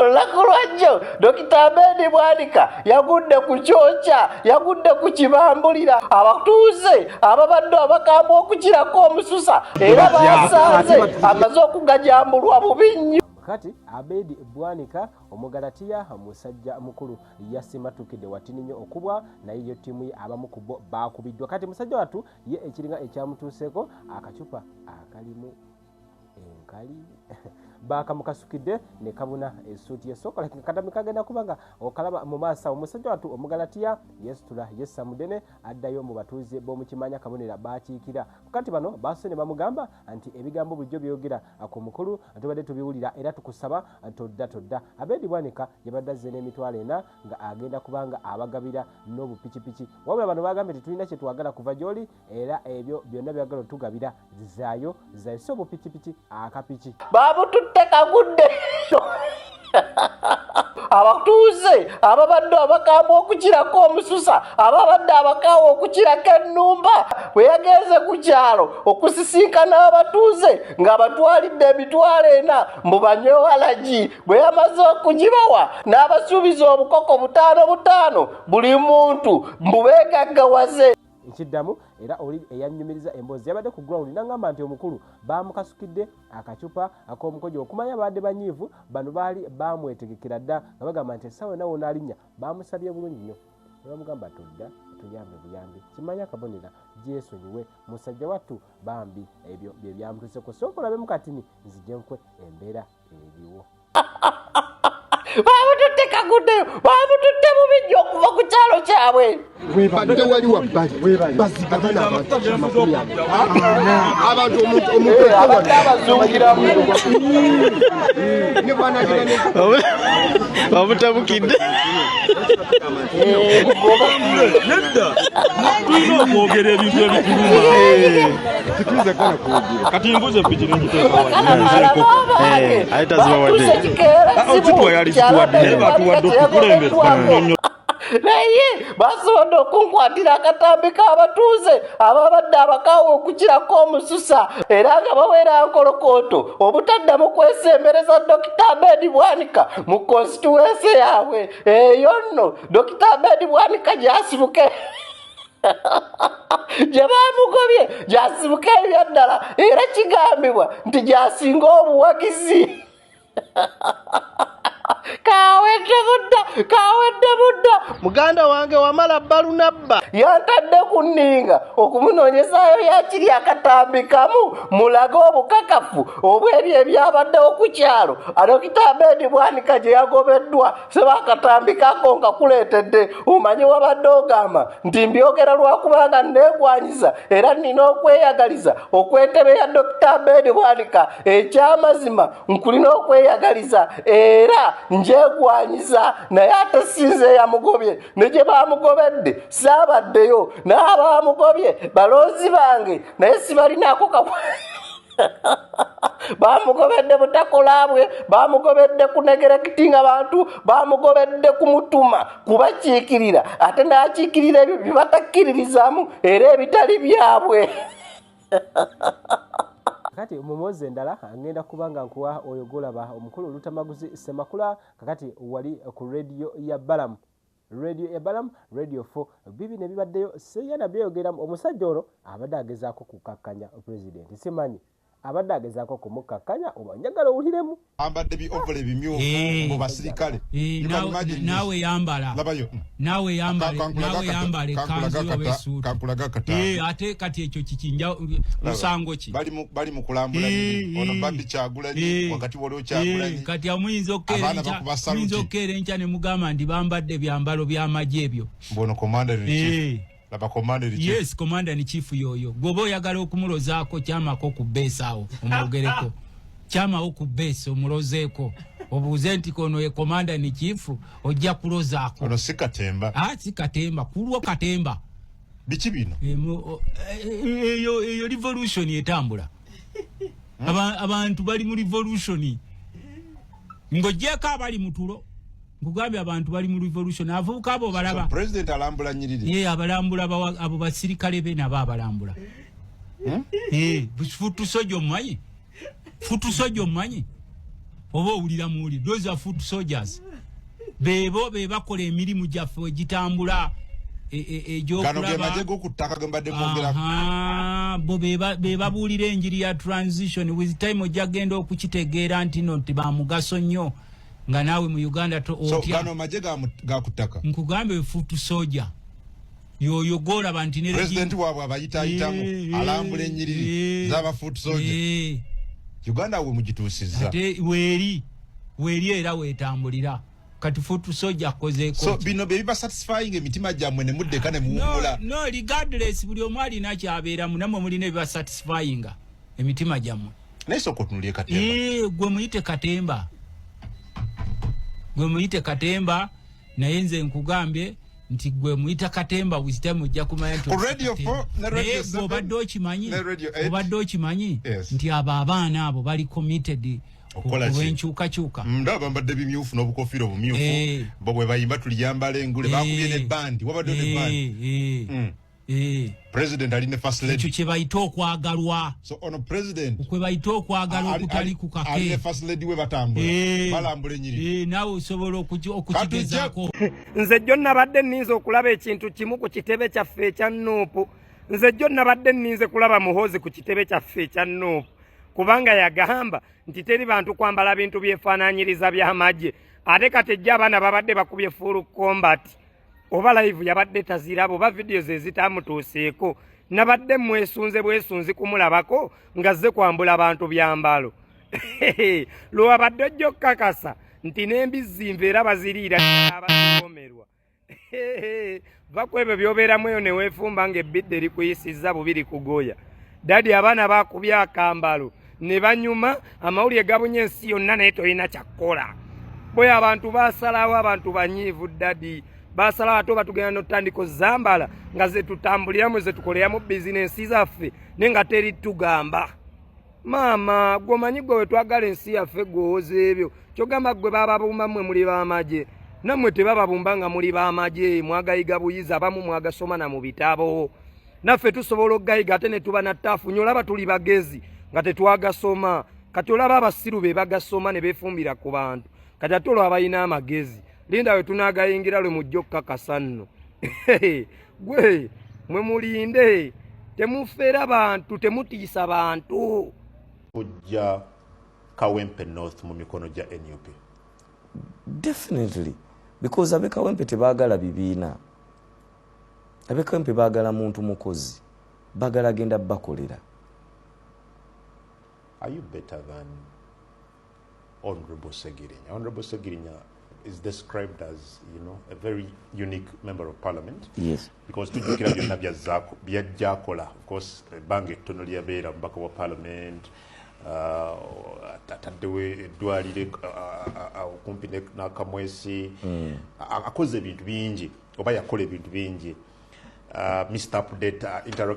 Olunaku lwajjo Dokita Abedi Bwanika yagudde ku kyokya, yagudde ku kibambulira abatuuze ababadde abakambwe okukirako omususa era basanze amaze okugajambulwa bubi nnyo. Kati Abedi Bwanika Omugalatiya musajja mukulu yasimatukidde watini nnyo okubwa, naye yo ttiimu ye abamu ku bo baakubiddwa. Kati musajja wattu ye ekiringa ekyamutuuseeko akacupa akalimu enkali baakamukasukidde ne kabuna essuuti ye. Sokola katami kagenda kuba nga okalaba mu maaso awo. Musajja wattu Omugalatiya yeesitula yessa mudene addayo mu batuuze b'omu Kimanya Kabonera baakiikira. Kati bano baasose ne bamugamba nti ebigambo bulijjo byogera ku mukulu tubadde tubiwulira era tukusaba todda todda. Abedi Bwanika yabadde azze n'emitwalo 4 nga agenda kubanga abagabira n'obupikipiki, wabula bano bagambye tetulina kye twagala kuva gy'oli era ebyo byonna byagala otugabira zaayo zaayo, si obupikipiki akapiki. Babututte kagudde abatuuze ababadde abakambwe okukirako omususa, ababadde abakaawa okukirako ennumba, bwe yagenze ku kyalo okusisinkana abatuuze ng'abatwalidde 400,000 mbu banywe walagi. Bwe yamaze okugibawa n'abasuubiza obukoko butaano butaano buli muntu mbu beegaggawaze. Nkiddamu era oli eyannyumiriza emboozi yabadde ku ground n'aŋŋamba nti omukulu baamukasukidde akacupa ak'omukojo. Okumanya babadde banyiivu, bano baali baamwetegekera dda nga bagamba nti essaawa yonna wonaalinnya. Baamusabye bulungi nnyo ne bamugamba todda, tuyambe buyambi. Kimanya akabonera gyesonyiwe musajja wattu bambi, ebyo bye byamutuuseko. Sooka olabemu katini nzije nkwe embeera eriwo. Bamututte kaguddeyo, bamututte bubi nnyo okuva ku kyalo kyabwe. Badde wali wabbali bazigabana abantu 20 abantu omuntu omuntu. Abadde abazungiramu. Ne bwanagira ne Bamutabukidde. Nedda, tulina okwogera ebintu ebituluma. Tetuyinza gana kwogera. Kati mbuze piki nengiteeka. Aye tazibawadde. Zituwa yali zituwadde, naye batuwadde okukulembera banyonyo. Naye basobodde okunkwatira akatambi k'abatuuze ababadde abakaawa okukirako omususa era nga bawera nkolokooto obutaddamu kwesembereza Dokita Abedi Bwanika mu konsituwensi yaabwe eyo. Nno Dokita Abedi Bwanika gyasibuke gye bamugobye gyasibuka ebyaddala, era kigambibwa nti gyasinga obuwagizi. Kawedde budda, kawedde budda. Muganda wange wamala balunabba. Yantadde ku nninga okumunoonyezaayo yakiri akatambi kamu mulage obukakafu obw'ebyo ebyabaddewo ku kyalo Dokita Abedi Bwanika gye yagobeddwa. Seba akatambi kako nga kuleetedde omanye wabadde ogamba nti mbyogera lwakubanga neegwanyiza era nina okweyagaliza okw'entebe ya Dokita Abedi Bwanika. Ekyamazima nkulina okweyagaliza era njegwanyiza, naye ate sinze eyamugobye, ne gye bamugobedde saabaddeyo, n'abamugobye balonzi bange naye sibalinaako kakwa. Bamugobedde butakolabwe, bamugobedde kunegerekitinga bantu, bamugobedde kumutuma kubakiikirira, ate n'akiikirira ebyo bye batakkiririzaamu era ebitali byabwe. Kakati mu mboozi endala ngenda kuba nga nkuwa oyo gwolaba omukulu Lutamaguzi Semakula. Kakati wali ku rediyo ya Balamu, rediyo ya Balamu, Radio 4, bibi ne bibaddeyo seya nabyeyogeramu. Omusajja ono abadde agezaako kukakkanya pulezidenti, simanyi abadde agezaako kumukakkanya oba njagala owuliremu. Ambadde bi overall ebimyufu mu basirikale. You can imagine this. Naawe yambala. Labayo. Naawe yambale, naawe yambala ekkanzu oba essuuti. Kankulaga akatambi. Ate kati ekyo kikinja musango ki? Bali mu kulambula nyini. Ono Barbie Kyagulanyi, wakati waliwo Kyagulanyi. Kati amuyinza okukeera Abaana enkya, bakuba saluti. muyinza okukeera enkya ne mugamba nti bambadde byambalo by'amagye ebyo. Mbono commander in chief. Laba commander in chief. Yes, commander in chief yoyo gwoba oyagala okumulozaako, kyamako ku base awo omwogereko, kyamawo ku base omulozeeko, obuuze nti kono ye commander in chief, ojja kulozaako. Ono si Katemba. Ah, si Katemba, kulwo Katemba. Biki bino? Eyo revolution etambula. Abantu bali mu revolution, ng'ogyeko abali mu tulo. Nkugambye abantu bali mu revolution, abavubuka abo balaba. So president alambula nyiriri. Ye abalambula abo basirikale be nabo abalambula. Futu sojo omumanyi? Futu sojo omumanyi? Oba owulira muwuli, those are foot soldiers. Bebo be bakola emirimu gyaffe egitambula Gano ge egyokulaba. magye g'oku ttaka ge mbadde mwogerako. Aha, bo be babuulira enjiri ya transition. With time ojja genda okukitegeera nti no, nti bamugaso nnyo nga naawe mu Uganda So otya. gano magye ga ku ttaka. Nkugambe, foot soldier yoyo gwolaba nti ne President waabwe abayitaayitamu, alambula ennyiriri z'aba foot soldier. Uganda we mugituusizza. Ate weeri, weeri era weetambulira kati foot soldier akozeeko So ki? bino bye biba satisfying emitima gyammwe ne muddeka ne No, muwummula? no, regardless, buli omu alina kyabeeramu. Nammwe mulina ebiba satisfyinga emitima gyammwe. Naye sooka otunulye katemba. Gwe muyite katemba, gwe muyite katemba, naye nze nkugambye nti gwe muyita katemba, with time ojja kumanya nti Ku Radio katemba. 4 ne Radio Naye gwe 7 obadde okimanyi, ne Radio 8. obadde okimanyi Yes. nti abo abaana abo bali committed Okukola ki? kulw'enkyukakyuka. Ndaba bambadde bimyufu n'obukofiira obumyufu. Bo bwe bayimba "Tuliyambala engule", bakubye ne bandi, wabaddewo ne bandi. President ali ne first Ekyo lady. kye bayita okwagalwa. So ono president Kwe bayita okwagala okutali ku ali ne kake. first lady we, batambula, balambula ennyiriri. Naawe osobola okukigezaako. Nze jjo nabadde nninze okulaba ekintu kimu ku kitebe kyaffe ekya NUP. Nze jjo nabadde nninze kulaba Muhoozi ku kitebe kyaffe ekya NUP, kubanga yagamba nti teri bantu kwambala bintu byefaanaanyiriza by'amagye. Ate kati ejjo abaana babadde bakubye full combat, oba live yabadde taziraba, oba vidiyo ze zitamutuuseeko. Nabadde mwesunze bwesunzi kumulabako nga zze kwambula bantu byambalo. Lwabadde ojja okukakasa nti n'embizzi nva era baziriira abaziwomerwa. Va ku ebyo by'obeeramu eyo ne weefumba ng'ebbidde erikuyisizza bubiri kugoya. Daddy, abaana bakubye akambalo ne banyuma, amawulire gabunye ensi yonna, naye tolina kyakkola. Bwe abantu basalawo, abantu banyiivu daddy, basalawo. Ate oba tugenda n'otandika ozambala nga ze tutambuliramu, ze tukoleramu bizinensi zaffe, naye nga teri tugamba. Maama, gwe omanyi, gwe wetwagala ensi yaffe, gweowoza ebyo kyogamba gwe bababumba. Mmwe muli b'amagye, nammwe tebababumba nga muli b'amagye. Mwagayiga buyizi, abamu mwagasoma na mu bitabo. Naffe tusobola okugayiga ate ne tuba na ttaafu nyo. Olaba tuli bagezi nga tetwagasoma. Kati olaba abasiru be bagasoma ne beefumbira ku bantu. Kati ate olwo abalina amagezi, linda we tunaagayingira lwe mujja okukakasa nno. Gwe mwe mulinde, temufeera bantu, temutiisa bantu. Kujja Kawempe North mu mikono gya NUP? Definitely, because abekawempe tebaagala bibiina. Abekawempe baagala muntu mukozi, baagala agenda bakolera. Are you better than Honorable Segirinya? Honorable Segirinya is described as a very unique member of parliament. Yes. Because tujjukira byonna byajja akola. Of course, ebbanga ettono lyabeera mubaka wa parliament, ataddewo eddwaliro okumpi n'Akamwesi. Akoze ebintu bingi, oba yakola ebintu bingi. Mr. Update, interaction